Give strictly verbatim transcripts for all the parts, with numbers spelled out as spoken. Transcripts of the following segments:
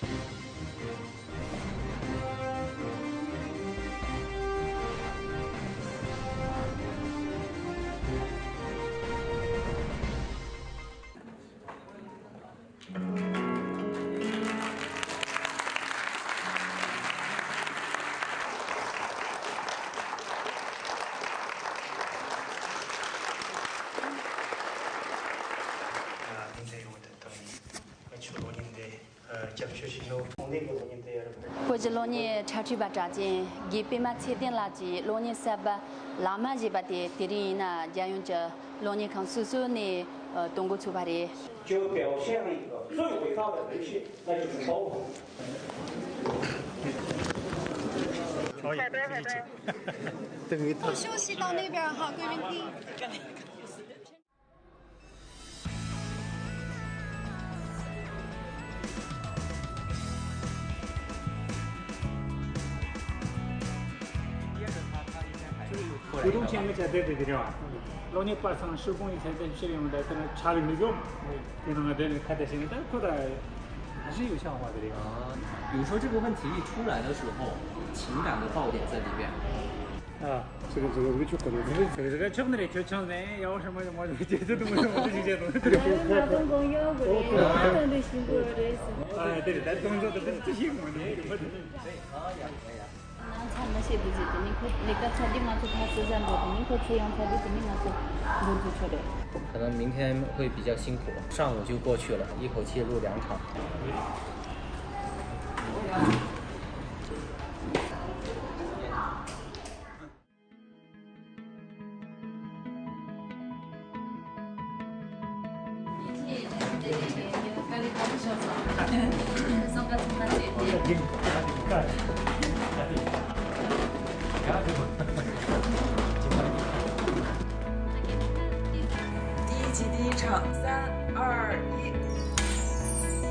ཨ། ཐུགས་རྗེ་ཆེ། ད་ད་ཡིན། ང་ཆོ་ལོ་ཉིན་དེ། སྐྱབས་བཅོལ་ཞིག་ནོ། ཚོང་ལས་ཀྱི་གློག་བརྙན་དེ་ཡོད་རེད། བོད་ཀྱི་གློག་བརྙན་འཁྲབ་ཁྲིད་པ་གྲགས་ཅན་དགེ་སྤེན་པ་ཚེ་བརྟན་ལགས་ཀྱིས་གློག་བརྙན་གསར་པ་ལག་དམར་ཞེས་པ་དེ་དེ་རིང་ཡིན་ན་རྒྱལ་ཡོངས་ཀྱི་གློག་བརྙན་ཁང་སོ་སོ་ནས་གཏོང་འགོ་ཚུགས་པ་རེད། 就表现了一个最伟大的人性，那就是包容。 不休息到那边哈，贵宾厅。 活动签约才对对对吧？老年八上手工艺才在学用的，在那查了没用，给他们在那看在现在，但可能还是有想法的。啊，比如说这个问题一出来的时候，情感的爆点在里边。啊，这个这个这个就可能，这个这个这个确实就像人要什么什么这些东西，我这些东西。 ང་ཚོ་གོང་ཡོད་དགོས་རེད། ང་ཚོ་འདི་ཞིག་དགོས་རེད་ཟེར། ཨ། དེ་རེད། ད་གཏོང་ཕྱོགས་དེ་དེ་ཅི་ཞིག་མ་འདུག་ཡོད་པ་དེ། ནང་ཚང་མ་བཤད་དུས་ཅི། དེ་ནི་ཁོ་ལས་ཀ་ཚར་དུས་ང་ཚོ་ཕར་སུ་ཟ་འགྲོ། དེ་ནི་ཁོ་ཚེ་ཡང་ཚར་དུས་དེ་ནི་ང་ཚོ་འགྲོ་རྒྱུ་ཆོག་རེད། 可能明天会比较辛苦，上午就过去了，一口气录两场。 第一集第一场，三二一。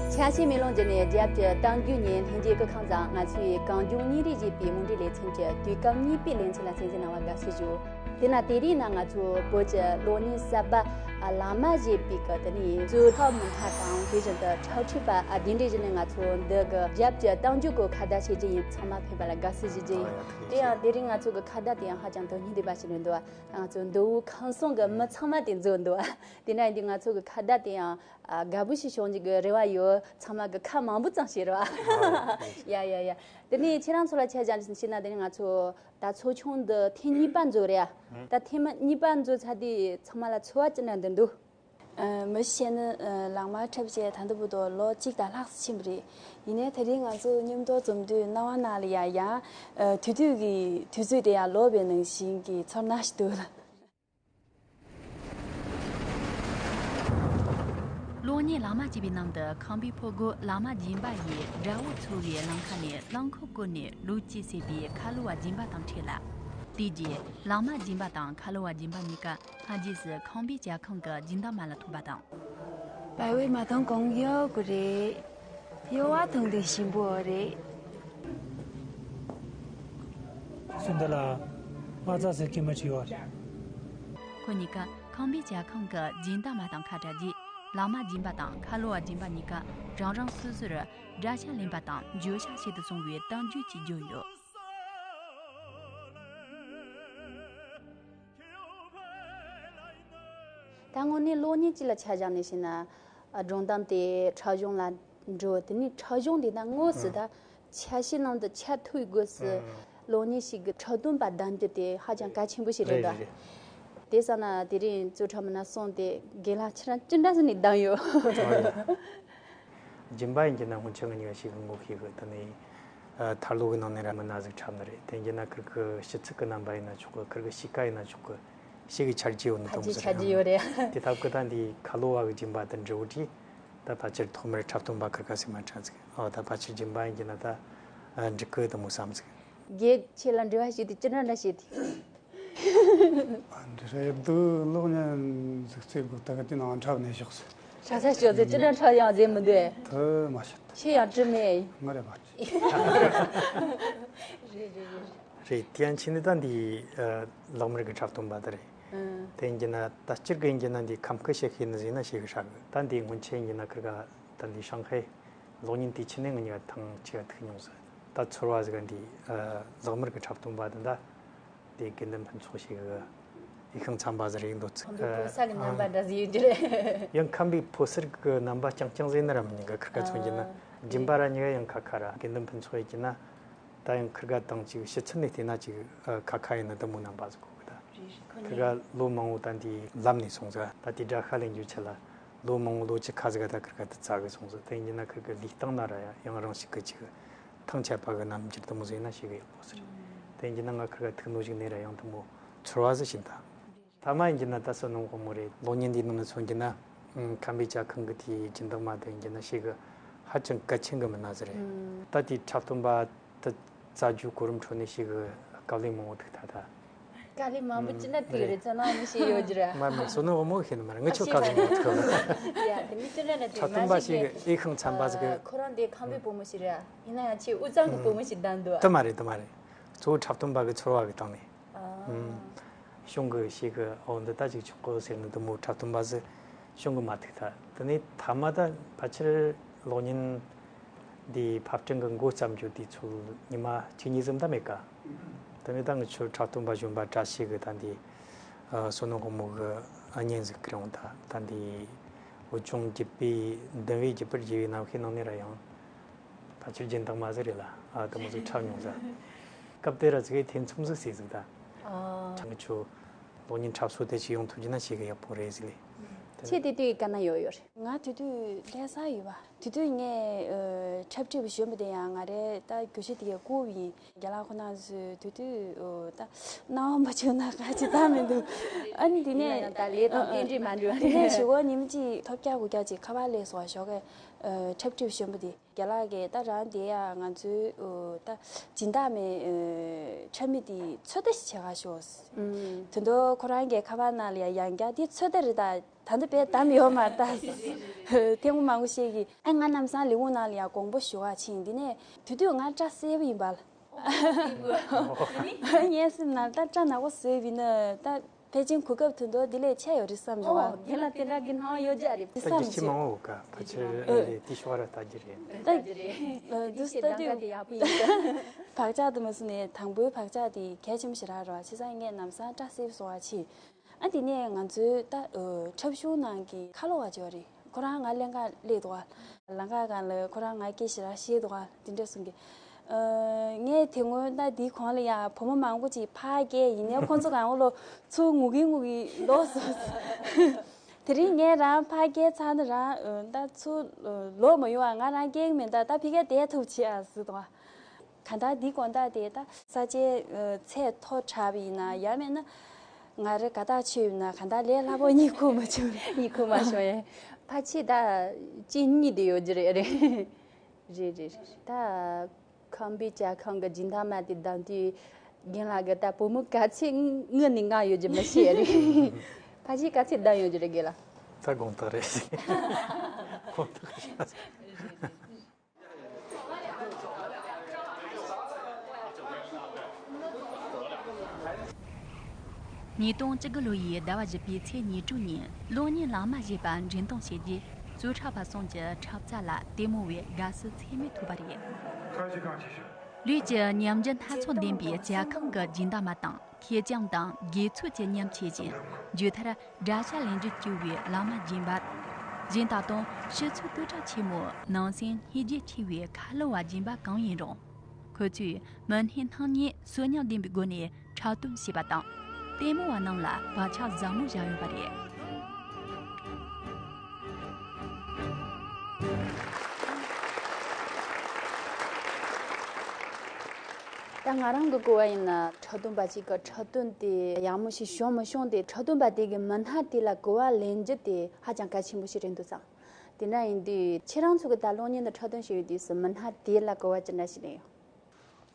ཆ་ཤས་མེ་ལོང་བརྒྱུད་ནས་རྒྱབ་ཀྱི་གཏམ་རྒྱུད་ཉིན་ལྷན་རྒྱས་སྐུ་ཁམས་བཟང་། ང་ཚོས་གངས་ལྗོངས་གཉིས་རིག་ཅེས་པའི་མུ་འབྲེལ་ལེ་ཚན་གྱི་དུས་སྐབས་གཉིས་པའི་ལེ་ཚན་ལ་གསན་གཟིགས་གནང་བར་དགའ་བསུ་ཞུ། དེ་ན་དེ་རིང་ན་ང་ཚོ་བོད་ཀྱི་གློག་བརྙན་གསར་པ་ལག་དམར་ཞེས་པའི་གི་དེ་ནས་གཙོ་འཁོར་མུ་མཐའ་དང་དེ་བཞིན་དུ་འཁྲབ་ཁྲིད་པ་དེ་འདྲ་བཞིན་ནས་ང་ཚོ་འདི་གི་རྒྱབ་ཀྱི་གཏམ་རྒྱུད་སྐོར་ཁ་བརྡ་བྱེད་རྒྱུ་ཡིན། ཚང་མ་ཕེབས་པ་ལ་དགའ་བསུ་ཞུ་རྒྱུ་ཡིན། དེ་ཡང་དེ་རིང་ང་ཚོ་གི་ཁ་བརྡ་དེ་ཡང་ཧ་ཅང་དོན་སྙིང་ལྡན་པ་ཞིག་རེད་འདུག་ང་ཚོ་མདོ་དབུས་ཁམས་གསུམ་གི་མི་ཚང་མ་དེ་འཛོམས་འདུག་དེ་ན་ཡིན་དུས་ང་ཚོ་གི་ཁ་བརྡ་དེ་ཡང་ཨ། དགའ་པོ་ཞིག་བྱུང་རྒྱུ་གི་རེ་བ་ཡོད། ཚང་མ་གི་ཁ་མང་པོ་བཙལ་ཞེས་རེད་བ། ཡ་ཡ་ཡ། དེ་ནས་ཁྱེད་རང་ཚོ་ལ་ཆ་བཞག་ནས་བཤད་ན། དེ་ནས་ང་ཚོ་ད་ཚོགས་ཆུང་འདི་ཐེངས་གཉིས་པ་འཛོམས་རེད་ཡ། ད་ཐེངས་མ་གཉིས་པ་འཛོམས་ཚར་དུས་ཚང་མ་ལ་ཚོར་བ་ཅི་འདྲ་འདུག་ཨ། མི་བཤད་ན། ཨ། ལག་དམར་འཁྲབ་བྱས་ད་ལྟ་བར་དུ་ལོ་གཅིག་དང་ལྷག་ཙམ་ཕྱིན་པ་རེད། ཡིན་ནའི་དེ་རིང་ང་ཚོ་མཉམ་དུ་འཛོམས་དུས་སྣང་བ་ནང་ལ་ཡང་ཡང་། ཨ། དེ་དུས་ཀྱི་དུས་ཚོད་དེ་ཡང་ལོག་པའི་ནང་བཞིན་གྱི་ཚོར་སྣང་ཞིག་འདུག་གློག་བརྙན་ལག་དམར་ཅེས་པའི་ནང་དུ་ཁམས་པའི་ཕོ་རྒོད་ལག་དམར་སྦྱིན་པ་ཡིས་དགྲ་བོ་ཚོ་བའི་ལམ་ཁ་ནས་རླངས་འཁོར་བསྐོར་ནས་ལོ་གཅིག་ཟེར་བའི་ཁ་ལོ་བ་སྦྱིན་པ་དང་འཕྲད་ལ། དེ་རྗེས་ལག་དམར་སྦྱིན་པ་དང་ཁ་ལོ་བ་སྦྱིན་པ་གཉིས་ཀ་སྔ་རྗེས་སུ་ཁམས་པའི་ཇ་ཁང་གི་སྦྱིན་བདག་མ་ལ་ཐུག་པ་དང་། བལ་བོའི་མ་དང་གང་ཡོད་དགོས་རེད། ཡོ་བ་དང་དེ་ཞིམ་པོ་རེད། སུ་འདི་ལ་མ་རྩ་ཟེར་གྱི་མི་ཅིག་ཡོད་རེད། ཁོ་གཉིས་ཀ་ཁམས་པའི་ཇ་ཁང་གི་སྦྱིན་བདག་མ་དང་ཁ་བྲལ་རྗེས། ལག་དམར་སྦྱིན་པ་དང་ཁ་ལོ་བ་སྦྱིན་པ་གཉིས་ཀ་རང་རང་སོ་སོར་དགྲ་ཤ་ལེན་པ་དང་འགྱོད་བཤགས་བྱེད་དུ་སོང་བའི་གཏམ་རྒྱུད་ཅིག་བརྗོད་ཡོད། ད་དངོས་གནས་གློག་བརྙན་གཅིག་ལ་ཆ་བཞག་ནས་བཤད་ན། ཨ། སྒྲུང་གཏམ་དེ་འཁྲབ་གཞུང་ལ་འགྲོ། དེ་ནས་འཁྲབ་གཞུང་དེ་ད་དངོས་སུ་ད་ཆ་ཤས་ནང་དུ་ཆ་མཐུན་དགོས་སུ། གློག་བརྙན་ཞིག་གི་འཁྲབ་སྟོན་པ་གདམ་རྒྱུ་དེ་ཧ་ཅང་གལ་ཆེན་པོ་ཞིག་རེད་འདུག་རེད་རེད། དེ་ཙམ་ན་དེ་རིང་གཙོ་འཁྲབ་མི་སྣ་གསུམ་དེ་རྒན་ལགས་ཁྱེད་རང་ཅི་འདྲ་ཟེར་ནས་གདམ་ཡོད། སྦྱིན་པ་ཡིན་གྱི་ན་སྔོན་ཆད་ང་གཉིས་ཀ་ཞིག་གི་ངོ་ཤེས་གི། དེ་ནས་ཐར་ལོ་གི་ནང་ནས་ར་མི་སྣ་ཟིག་འཁྲབ་ནི་རེད། དེ་ཡིན་གྱི་ན་ཁིར་གི་ཕྱི་ཚིག་གི་རྣམ་པ་ཡིན་ན་ཆོག་གི། ཁིར་གི་གཤིས་ཀ་ཡིན་ན་ཆོག་གི། ཞིག་གི་ཆ་རྒྱུས་ཡོད་ནི། ཕལ་ཆེར་ཆ་རྒྱུས་ཡོད་རེད། དེ་ཐབས་ཀི་ད་འདི་ཁ་ལོ་བ་གི་སྦྱིན་པ་དེ་འབྲི་བོ་དྲིས། ད་ཕལ་ཆེར་ཐོག་མར་འཁྲབ་སྟོན་པ་ཁིར་ག་ཟིག་མ་འཁྲབ་ཟིག་ཨོ། ད་ཕལ་ཆེར་སྦྱིན་པ་ཡིན་གྱི་ན་ད་འགྲིག་གི་དེ་མོ་བསམ་ཟིག་རྒན་ཁྱེད་ལ་འབྲེལ་བ་བྱས་ཏེ་ཅི་འདྲ་འདྲ་བྱས་ཏེ། འབྲེལ་བ་ཡོད་དུ་གློག་བརྙན་ཟིག་བརྩེ་དགོས། ད་ག་དེ་ནང་འཁྲབ་ནས་ཤོག་ཟེར། ཁྲ་ས་ཤོག་ཟེར། ཅི་འདྲ་འཁྲབ་ཡང་ཟེར་མི་འདུག་ད་མ་བཤད། ཁྱེད་ཡང་བྲིས་མེད། ང་རེ་བ། རེད་རེད་རེད། རེད། དེ་ཡང་ཕྱིན་ནི་ད་འདི་ལག་དམར་གི་འཁྲབ་སྟོན་པ་དེ་རེད། དེ་ཡིན་གྱི་ན་ད་སྤྱིར་གི་ཡིན་གྱི་ན་འདི་ཁམས་སྐད་བཤད་ཤེས་ནི་ཟིག་ན་བཤད་གི་ཧྲ་གི། ད་འདི་སྔོན་ཆད་ཡིན་གྱི་ན་ཁིར་ག་ད་འདི་ཧྲང་ཧའེ་ གློག་བརྙན་དེའི་ཆེད་ནས་ང་གཉིས་ཀ་ཐེངས་གཅིག་ཐུག་མྱོང་ཟིག་ད་ཚོར་བ་ཟིག་འདི་ལག་དམར་གི་འཁྲབ་སྟོན་པ་དེ་འདྲ། དེ་དགེ་འདུན་ཕུན་ཚོགས་ཞིག་གི་འོས་ཤིང་འཚམས་པ་ཟིག་རེད་འདུག་ཚིག་ཁམས་པའི་ཕོ་གསར་གི་རྣམ་པ་འདྲ་ཟིག་ཡོད་རྒྱུ་རེད། ཡང་ཁམས་པའི་ཕོ་གསར་གི་རྣམ་པ་རྐྱང་རྐྱང་ཟིག་ནི་ར་མི་ཉན་གི་ཁིར་ཀ་མཚོན་རྒྱུ་ན། ཨ། སྦྱིན་པ་ར་གཉིས་ཀ་ཡང་ཁ་ཁ་ར། དགེ་འདུན་ཕུན་ཚོགས་ཡིན་རྒྱུ་ན། ད་ཡང་ཁིར་ཀ་དང་ཅིག་ཕྱི་ཚུལ་ནས་བལྟས་ན་ཅིག་ཁ་ཁ་ཡིན་ན་དེ་མོ་རྣམ་པ་ཟིག་གོ་གི་ད། རེད་རེད། ཁོ་ཁིར་ནས་ཀ་ལོ་མང་བོ་ད་འདི་ལམ་ནས་སོང་ཟིག་ད་དེ་དགྲ་ཤ་ལེན་རྒྱུ་ཆེད་ལ། ལོ་མང་བོ་ལོ་བཅུ་ཁ་ཟིག་ག་ད་ཁིར་ཀ་དེ་བཙལ་གི་སོང་ཟིག་དེ་ཡིན་རྒྱུ་ན་ཁིར་ཀ་ལུས་སྟེང་ན་ར་ཡང་རང་ཞིག་གི་ཅིག་ཐང་ཆད་པ་གི་རྣམ་འགྱུར་དེ་མོ་ཟིག་ཡིན་ན་ཞེ་གི་ཡག་པོ་ཟིག་རེད། དེ་ཡིན་རྒྱུ་ན་ང་ཁིར་ཀ་ཐུག་ནོ་ཞིག་ནས་ར་ཡང་དེ་མོ་ཚོར་བ་ཟིག་བྱིན་ད། ཐ་མ་ཡིན་རྒྱུ་ན་ད་བསོད་ནམས་དབང་མོ་རེད། གློག་བརྙན་འདིའི་ནང་ནས་མཚོན་རྒྱུ་ན། ཨང་། ཁམས་པའི་ཇ་ཁང་གི་དེའི་སྦྱིན་བདག་མ་དེ་ཡིན་རྒྱུ་ན་ཞེ་གི་ཧ་ཅང་གལ་ཆེན་གི་མི་སྣ་ཟིག་རེད། ཨང་། ད་དེའི་འཁྲབ་སྟོན་པ་དེ་བཙལ་རྒྱུའི་གོ་རིམ་ཁྲོད་ནས་ཞེ་གི་དཀའ་ལས་མང་བོ་ཐུག་ད་ད། དཀའ་ལས་མང་པོ་ཅི་འདྲ་ཐུག་རེད། བསོད་ནམས་དབང་མོ་ཞེས་ཡོད་རྒྱུ་རེད། མ་མི་བསོད་ནམས་དབང་མོ་ཤེས་ནི་མ་རེད། ངི་ཆོ་དཀའ་ལས་མང་བོ་ཐུག་ཡ་དེ་མི་ཅི་འདྲ་འདྲ་ཐུག་འཁྲབ་སྟོན་པ་ཞེ་གི་འོས་ཤིང་འཚམས་པ་ཟིག་གི་ཁོ་རང་དེ་ཁམས་པའི་བུ་མོ་ཞིག་རེད། ཡིན་ན་ཡང་ཁྱེད་དབུས་གཙང་གི་བུ་མོ་ཞིག་བདམས་འདུག་དེ་མ་རེད། དེ་མ་རེད། གཙོ་བོ་འཁྲབ་སྟོན་པ་གི་ཚོར་བ་གི་སྟེང་ནས། ཨ། ཨུམ། གཞུང་གི་ཞིག་གི་འོ་འདི་ལྟ་ཅིག་ཆོག་གི་ཟེར་ནི་འདི་མོ་འཁྲབ་སྟོན་པ་ཟིག་གཞུང་གི་མ་ཐུག་ད། དེ་ནས་ཐ་མ་ད་ཕལ་ཆེར་གློག་བརྙན་འདི་ཕབ་སྐྲུན་གི་འགོ་བརྩམས་རྒྱུ་དུས་ཚོད་ཉི་མ་གཅིག་གཉིས་ཙམ་ད་མེད་ཀ་དེ་ནས་ད་ངི་ཆོ་འཁྲབ་སྟོན་པ་གཞོན་པ་བཀྲ་ཤིས་གི་ད་འདི་བསོད་ནམས་དབང་མོ་གི་བརྙན་ཟིག་ཁྱེར་ཡོང་ད། ད་འདི་བོད་ལྗོངས་བརྒྱུད་པའི་འདུལ་བའི་བརྒྱུད་པར་བརྒྱུད་པའི་རྣམ་ཤེས་ནང་ནས་ར་ཡང་། ཕལ་ཆེར་སྦྱིན་བདག་མ་ཟིག་རེད་ལ། ཨ་དེ་མོ་ཟིག་འཁྲབ་མྱོང་ཟིག་སྐབས་དེ་ར་ཟིག་གི་ཐེ་ཚོམ་ཟིག་སྲིད་ཟིག་ད། ཨ། ཁྱེད་ཚོ་གློག་བརྙན་འཁྲབ་སྟོན་དེ་ཅིག་ཡོང་ཐུབ་རྒྱུ་ན་ཞེ་གི་ཡག་པོ་རེད་ཟེར་ལེ། ཁྱེད་དེ་དུས་དཀའ་ངལ་ཡོད་ཡོད་རེད། ང་དེ་དུས་ལྷ་སར་ཡོད་པ། དེ་དུས་ངས་འཁྲབ་ཁྲིད་པ་གཞོན་པ་དེ་ཡང་ང་རའི་ད་རྒྱུ་ཆ་དེ་གས་བསྐུར་བ་ཡིན། རྒན་ལགས་ཁོ་ན་ཚོས་དེ་དུས་ད་སྣང་བ་མ་བྱུང་ན་ག་ཅི་ད་མི་འདུག་ཨ་ནི་དེ་ནས་ད་ལས་དང་རྟེན་འབྲེལ་མ་འགྲོ་བ་དེ་ནས་ཞུ་གོ་ཉིན་གཅིག་ཐོབ་རྒྱག་དགུ་རྒྱག་ཅིག་ཁ་པར་སླེབས་སོང་བ། ཞོགས་ཀས་འཁྲབ་ཁྲིད་པ་གཞོན་པ་དེ། རྒན་ལགས་ཀྱིས་ད་རང་དེ་ཡ་ང་ཚོའི་ཨོ་ད་སྦྱིན་བདག་མའི་ཨོ་འཁྲབ་མི་དེ་ཚོད་ལྟ་ཞིག་བྱེད་ག་ཤོག་ཨུམ། དེ་འདྲ་ཁོ་རང་གི་ཁ་པར་ནང་ལ་ཡ་ཡང་བསྐྱར་དེ་ཚོད་ལྟ་རེད་ད། ད་འདི་བས་གདམ་ཡོད་མ་རེད་ད། ཐེངས་མ་མང་པོ་བཤད་ཀྱི། ཨ་ང་ལམ་སང་ལས་ཁུངས་ནང་ལ་ཡ་དགོངས་པ་ཞུ་ག་ཕྱིན། འདི་ནས་དེ་དུས་ང་སྐྲ་སེར་པོ་ཡིན་པ་ལ། ངའི་སེམས་ནང་ད་སྐྲ་ནག་པོ་བཟོས་པ་ཡིན་ན་ད། ཕལ་ཆེར་གོ་སྐབས་དེ་འདྲ་འདི་ལས་ཆེ་ཡོད་རེད་བསམ་བྱུང་བ། ཨོ། དེ་ལ་དེ་འདྲ་གི་སྣང་བ་ཡོད་ཀྱག་རེད་ད་བསམ་རྒྱུ་ཆེ་བྱུང་། མང་བོ་ག་ཕལ་ཆེར་ཨ་ལས་དེ་ཤོག་ར་ལྟ་རྒྱུ་རེད། ད་ལྟ་རྒྱུ་རེད། ཨ་འདུག་སེ་ལྟ་དུས་ལ་ཡག་པོ་ཡིན། བག་ཆགས་དེ་མ་སུ་ནས་དང་པོའི་བག་ཆགས་དེ་གལ་ཆེན་པོ་ཞེ་དྲག་རེད་བ། བྱས་ཙང་ངས་ལམ་སང་སྐྲ་སེར་པོ་བཟོ་བ་ཕྱིན། ཨ་དེ་ནས་ང་ཚོའི་ད་འཁྲབ་གཞུང་ནང་གི་ཁ་ལོ་བ་ཅིག་ཡོད་རེད། ཁོ་རང་ང་ལེན་ག་སླེབས་འདུག་ག་ལམ་ཁ་སྒང་ལ་ཁོ་རང་ང་སྐད་ཞེ་དྲག་བཤད་འདུག་ག་དེ་འདྲ་གསུང་གི། ཨ། ངས་དེ་སྔོན་ད་འདིའི་གོང་ལ་ཡང་བུ་མོ་མང་པོ་ཅིག་ཕར་བསྐྱལ་ཡིན་ནའི་ཁོང་ཚོ་གང་བོ་ལོ་ཚུར་ངུ་གིན་ངུ་གིན་ལོག་སོང་། དེ་རིང་ངས་རང་ཕར་བསྐྱལ་ཚར་ན་རང་ད་ཚུར་ལོག་མ་ཡོང་བ། ང་རང་སྐྱེལ་གི་མིན། ད་ད་ཕ་གིར་བསྡད་ཐུབ་བྱེད་ཨ་ཟེར་འདུག་ག་གང་ལྟར་འདིའི་དགོང་དག་དེ་ད་ས་ཆའི་ཚད་མཐོ་དྲགས་པ་ཡིན་ན་ཡང་མིན་ན་ང་རེ་དགའ་ཐག་ཆོད་ཡིན་ན་གང་ལྟར་ལས་སླ་པོ་རྙེད་ཁུལ་མ་བྱུང་། རྙེད་ཁུལ་མ་བྱུང་ཡ། ཕལ་ཆེར་ད་གཅིག་གཉིས་དེ་ཡོད་རྒྱུ་རེད། རེད་རེད་རེད། ད་ཁམས་པའི་ཇ་ཁང་གི་སྦྱིན་བདག་མ་དེ་བདམས་དུས་རྒན་ལགས་ཀྱིས་ད་བུ་མོ་ག་ཚད་དངུལ་ནས་མངགས་ཡོད་རྒྱུ་མི་ཤེས་རེད། ཕལ་ཆེར་ག་ཚད་བདམས་ཡོད་རྒྱུ་རེད་རྒན་ལགས། ད་དགོངས་དག་རེད། དགོངས་དག་རེད། ཉིས་སྟོང་བཅུ་དགུ་ལོ་ཡི་ཟླ་བ་བཞི་པའི་ཚེས་ཉེར་དྲུག་ཉིན་གློག་བརྙན་ལག་དམར་ཞེས་པ་འགྲེམས་སྟོན་བྱས་རྗེས། གཙོས་འཁྲབ་པ་གསུམ་གྱི་འཁྲབ་རྩལ་ལ་ལྟད་མོ་བས་དགའ་བསུ་ཚད་མེད་ཐོབ་པ་རེད། ལུས་ཀྱི་ཉམས་འགྱུར་སྣ་ཚོགས་ལྡན་པའི་ཇ་ཁང་གི་སྦྱིན་བདག་མ་དང་། ཁེར་རྐྱང་དང་དགེ་ཚུལ་གྱི་ཉམས་ཆེ་ཞིང་། མཇུག་མཐར་དགྲ་ཤ་ལེན་རྒྱུར་བསྐུལ་བའི་ལག་དམར་སྦྱིན་པ། གཞན་དག་དང་ཕྱི་ཚུལ་ཏུ་གྲ་ཆེན་མོ་ནང་སེམས་སྙིང་རྗེ་ཆེ་བའི་ཁ་ལོ་བ་སྦྱིན་པ་གང་ཡིན་རུང་། ཁོ་ཚོས་མི་སྣའི་སྣང་བརྙན་གསོན་ཉམས་ལྡན་པའི་སྒོ་ནས་འཁྲབ་སྟོན་བྱས་པ་དང་། ལྟད་མོ་བ་རྣམས་ལ་བག་ཆགས་ཟབ་མོ་བཞག་ཡོད་པ་རེད། ད་ང་རང་གི་གོ་བ་ཡིན་ན་འཁྲབ་སྟོན་པ་གཅིག་གི་འཁྲབ་སྟོན་དེ་ཡག་མོ་ཞིག་བྱུང་མ་བྱུང་དེ་འཁྲབ་སྟོན་པ་དེ་གི་མི་སྣ་དེ་ལ་གོ་བ་ལེན་རྒྱུ་དེ་ཧ་ཅང་གལ་ཆེན་པོ་ཞིག་རེད་འདུག་བསམ། དེ་འདྲ་ཡིན་དུས་ཁྱེད་རང་ཚོ་གི་ད་གློག་བརྙན་དུ་འཁྲབ་སྟོན་བྱེད་ཡོད་དུས་སུ་མི་སྣ་དེ་ལ་གོ་བ་ཅི་འདྲ་ཞིག་ལེན་ཡོད།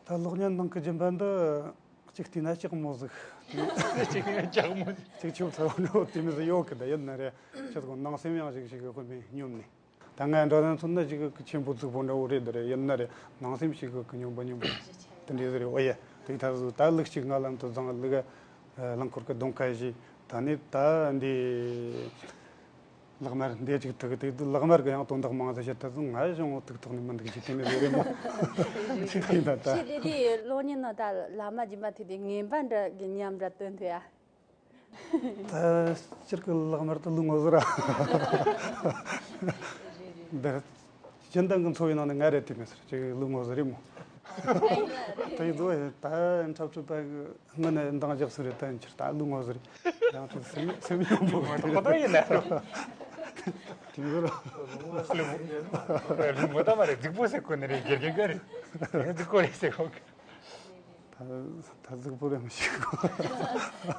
ད་གློག་བརྙན་ནང་གི་སྦྱིན་པ་འདི་གཅིག་བལྟས་ན་ལྕགས་མོ་ཟིག་གཅིག་ནས་ལྕགས་མོ་ཟིག་གཅིག་ཆུ་ཚ་བོ་འདྲ་བོ་དེ་མོ་ཟིག་ཡོད་གི། ད་ཡིན་ན་རེད་ཁྱེད་ཚོ་ནང་སེམས་ཡང་ཞིག་ཞིག་གི་དཔེ་མེད་སྙོམས་ནས། ད་ང་འདྲ་ན་མཚོན་ན་ཞིག་གི་ཆེན་པོ་རྫིག་པོ་འདྲ་བོ་རེད། འདི་རེད། ཡིན་ན་རེད་ནང་སེམས་ཞིག་གི་སྙོམས་པོ་སྙོམས་པོ་དེ་འདྲ་ཟིག་རེད། འོ་ཡ། དེ་ད་ད་ལུག་གཅིག་ང་ལམ་དུ་བཟང་། ལུག་རླངས་འཁོར་གི་གདོང་ཁ་བཞི། ད་ནི་ད་འདི། ལག་དམར་འདི་ཅིག་ཐུག་དུས་དུས་ལག་དམར་གི་ཡང་དོན་དག་མང་ཟེར་བཤད་ད་དུང་ང་གཞུང་ཐུག་ཐོག་ནས་མི་འདུག་ཅིག་དེ་ནས་ལས་རེད་མོ། ཅིག་ཐུག་ད་ད། ཁྱེད་དེ་དུས་གློག་བརྙན་ནང་ད་ལག་དམར་སྦྱིན་པ་ཐུག་དུས་ངན་པ་འདྲ་གི་ཉམས་འདྲ་སྟོན་ཐུབ་ཡ། ད་སྤྱིར་གི་ལག་དམར་དུ་ལུས་ངོ་ཟེར་ར། འདིར་སྦྱིན་བདག་གི་འཚོ་བའི་ནང་ནས་ང་རེད་དེ་མི་ཟེར་ཅིག་ལུས་ངོ་ཟེར་རེད་མོ། ད་ཡིན་དུས་ད་འཁྲབ་ཁྲིད་པ་གི་ངི་ནས་འདང་རྒྱག་སུ་རེད། ད་ཡིན་ཕྱིར་ད་ལུས་ངོ་ཟེར་རེད། ཡང་ཅིག་སེམས་སེམས་ཡོང་པོ་ཁོ་ཐག་ཡིན་ན་རོ། དེ་ཚོ་ར། ལུས་ངོ་ད་མ་རེད། རྫིག་པོ་ཟེར་གོ་ནི་རེད། དགེ་རྒན་ག་རེད། རྫིག་པོ་རེད་ཟེར་གོ་གི། ད་ད་གཟུགས་པོ་རེ་མི་ཤེས་གོ།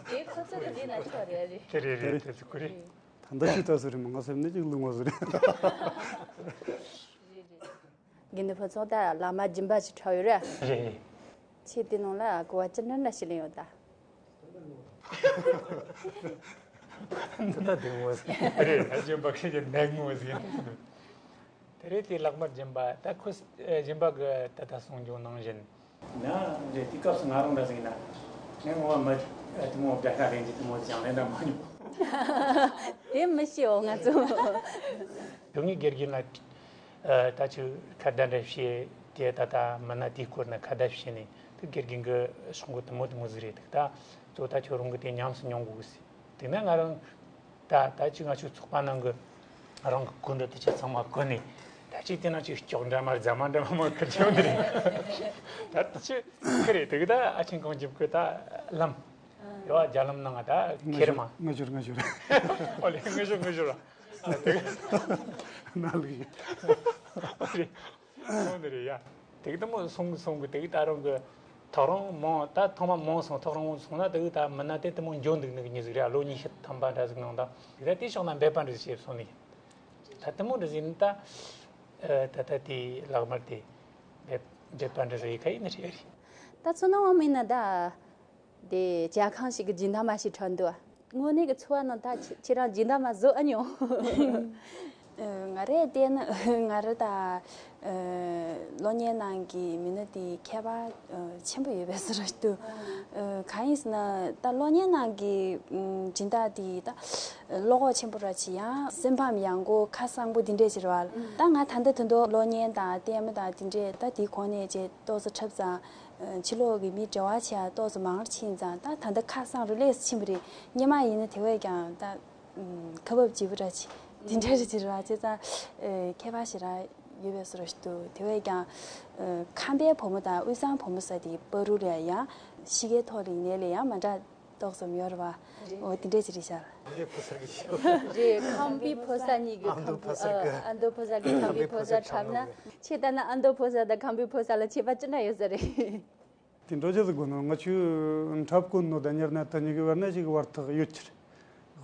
དེ་ཁོ་ཚོ་གི་འདི་ན་ཆོག་རེད་རེད། དེ་རེད་རེད། དེ་གཟུགས་པོ་རེད། ད་འདི་ཤི་ད་སུ་རེད་མ་ང་སེམས་ནི་ཅིག་ལུས་ངོ་ཟེར་རེད། དགེ་འདུན་ཕུན་ཚོགས་ད་ལག་དམར་སྦྱིན་པ་ཞིག་འཁྲབ་ཡོད་རེད། རེད། ཁྱེད་དེ་ནང་ལ་གོ་བ་ཅི་འདྲ་འདྲ་ཞིག་ལེན་ཡོད་ད། འདི་ད་དེ་ངོ་ཟེར་རེད། ཨ་ཅོ་བ་ཁྱེད་ཀྱི་ནད་ངོ་ཟེར། དེ་རེད། དེ་ལག་དམར་སྦྱིན་པ་ད་ཁོས་སྦྱིན་པ་གི་ད་ལྟ་གསུང་རྒྱུ་ནང་བཞིན། ན་རེད། དེ་སྐབས་སུ་ང་རང་འདྲ་ཟིག་ན་ངས་ངོ་བ་མི་དེ་མོ་བརྒྱ་ཁ་རེད་འདི་དེ་མོ་ཅང་ལེན་ན་མ་མྱོང་། དེ་མི་ཤེས་འོ་ང་ཚོ། དོན་ངེས་དགེ་རྒན་ལ་ད་ཆུ་ཁ་བརྡ་འདྲ་བྱས་དེ་ད་ལྟ་མི་སྣ་དེའི་སྐོར་ན་ཁ་བརྡ་བྱས་ནས་དེ་དགེ་རྒན་གི་ཤོག་གུ་དེ་མོ་དེ་མོ་ཟིག་རེད། འདུག་ད་གཙོ་ད་ཁྱོད་རང་གི་དེ་ཉམས་སུ་མྱོང་དགོས་ཟིག་དེ་ན་ང་རང་ད་ད་ཅི་ང་ཆོའི་ཚོགས་པ་ནང་གི་རང་གི་གོ་འདྲ་དེ་ཆ་ཚང་མ་གོ་ནས་ད་ཅི་དེ་ན་ཅི་སྐྱོག་འདྲ་མ་རྫ་མ་འདྲ་མ་མ་ཁུར་ཆོག་འདི་རེད། ད་ད་ཅི་ཁི་རེད། དེ་གི་ད་ཨ་ཆེན་གང་ཅིབ་གི་ད་ལམ་ཡོ་རྒྱ་ལམ་ནང་ད་ཁེར་མ་ང་ཞོར་ང་ཞོར་ཨོ་ལེ་ང་ཞོར་ང་ཞོར་ཨ་དེ་ན་ལུག་ཨོ་ལེ། སོང་ནི་རེད་ཡ། དེ་གི་དེ་མོ་སོང་གི་སོང་གི་དེ་གི་ད་རུང་གི་ཐག་རིང་མོ་ད་ཐོག་མ་མོ་སོང་། ཐག་རིང་མོ་སོང་ན་དེ་གི་ད་མི་སྣ་དེ་དེ་མོ་འཇོན་འདུག་ནི་གི་མྱི་ཟིག་རེད། ལོ་ཉི་ཤུ་ཐམ་པ་འདྲ་ཟིག་ནང་ད་དེ་ད་དེ་ཕྱོགས་ན་འབད་པ་འདྲ་ཟིག་བྱེད་སོང་ནི། ད་དེ་མོ་འདྲ་ཟིག་ནི་ད་ད་ད་དེ་ལག་དམར་དེ་འབད་འབད་པ་འདྲ་ཟིག་ཡི་ཁ་ཡིན་ནི་རེད་རེད། ད་ཚོ་ནང་བ་མིན་ན་ད། དེ་ཇ་ཁང་ཞིག་གི་སྦྱིན་བདག་མ་ཞིག་འཁྲབ་འདུག་དངོས་གནས་ཀྱི་འཚོ་བ་ནང་ད་ཁྱེད་ཁྱེད་རང་སྦྱིན་བདག་མ་བཟོ་ཨ་མྱོང་། ཨ། ང་རས་བལྟས་ན་ང་ར་ད་ཨ་གློག་བརྙན་ནང་གི་མི་སྣ་དེ་ཁྱད་པར་ཨ་ཆེན་པོ་ཡོད་པའི་བཟོ་འདྲ་འདུག་ཨ་གང་ཡིན་ཟེར་ན་ད་གློག་བརྙན་ནང་གི་ཨ་སྦྱིན་བདག་དེ་ད་བློ་ཁོག་ཆེན་པོ་ར་ཅིག་ཡང་སེམས་ཕམ་ཡང་སྒོ་ཁ་གསང་པོ་འདི་འདྲས་ཅིག་རེད་བ། ད་ང་ད་ལྟ་དོན་དུ་གློག་བརྙན་དང་ལྟད་མོ་དང་འདི་འདྲས་ད་དེའི་གོང་ནས་ཅིག་ཏོག་ཙམ་འཁྲབ་ཙང་། ཕྱི་ལོགས་ཀྱི་མི་འབྲེལ་བ་བྱེད་ཡ་ཏོག་ཙམ་མང་རུ་ཕྱིན་ཙང་ད་ད་ལྟ་ཁ་གསང་རུ་ལས་སུ་ཕྱིན་པ་རེད། སྔོན་མ་ཡིན་ན་དེ་བས་ཀྱང་ད་ཁ་འབབ་བྱེད་པོ་འདྲ་ཅིག་དེ་འདྲ་རེད་ཅེས་ར་བྱས་ཙང་ཁྱད་པར་ཞེ་དྲག་ཡོད་པའི་བཟོ་འདྲ་ཞིག་འདུག་དེ་བས་ཀྱང་ཁམས་པའི་བུ་མོ་དང་དབུས་གཙང་བུ་མོ་ཟེར་དེ་བར་དུ་ལ་ཡང་གཤིས་ཀའི་ཐོག་ལ་ཡིན་ནའི་ལ་ཡང་མ་འདྲ་ཏོག་ཙམ་ཡོད་རེད་བ། འོ་དེ་འདྲས་ཅིག་རེད་ཤག་རེད། ཁམས་པའི་ཕོ་གསར་གྱི་ཁམས་པའི་རེད། ཁམས་པའི་ཕོ་གསར་གཉིས་ཀྱི་ཨ་མདོ་ཁམས་པའི་ཕོ་གསར་གྱི་ཨ་མདོ་ཕོ་གསར་གྱི་ཁམས་པའི་ཕོ་གསར་འཁྲབ་ན། ཁྱེད་ལྟ་ན་ཨ་མདོ་ཕོ་གསར་དང་ཁམས་པའི་ཕོ་གསར་ལ་ཁྱད་པར་ཅི་འདྲ་ཡོད་ས་རེད། དེ་འདྲ་ཅི་ཟིག་དགོས་ནོ། ང་ཆོས་འཁྲབ་གོ་ནོ་དང་མྱུར་ན་དེ་གཉིས་ཀྱི་བར་ན་ཅིག་བར་ཐག་ཡོད་ཀྱི་རེད།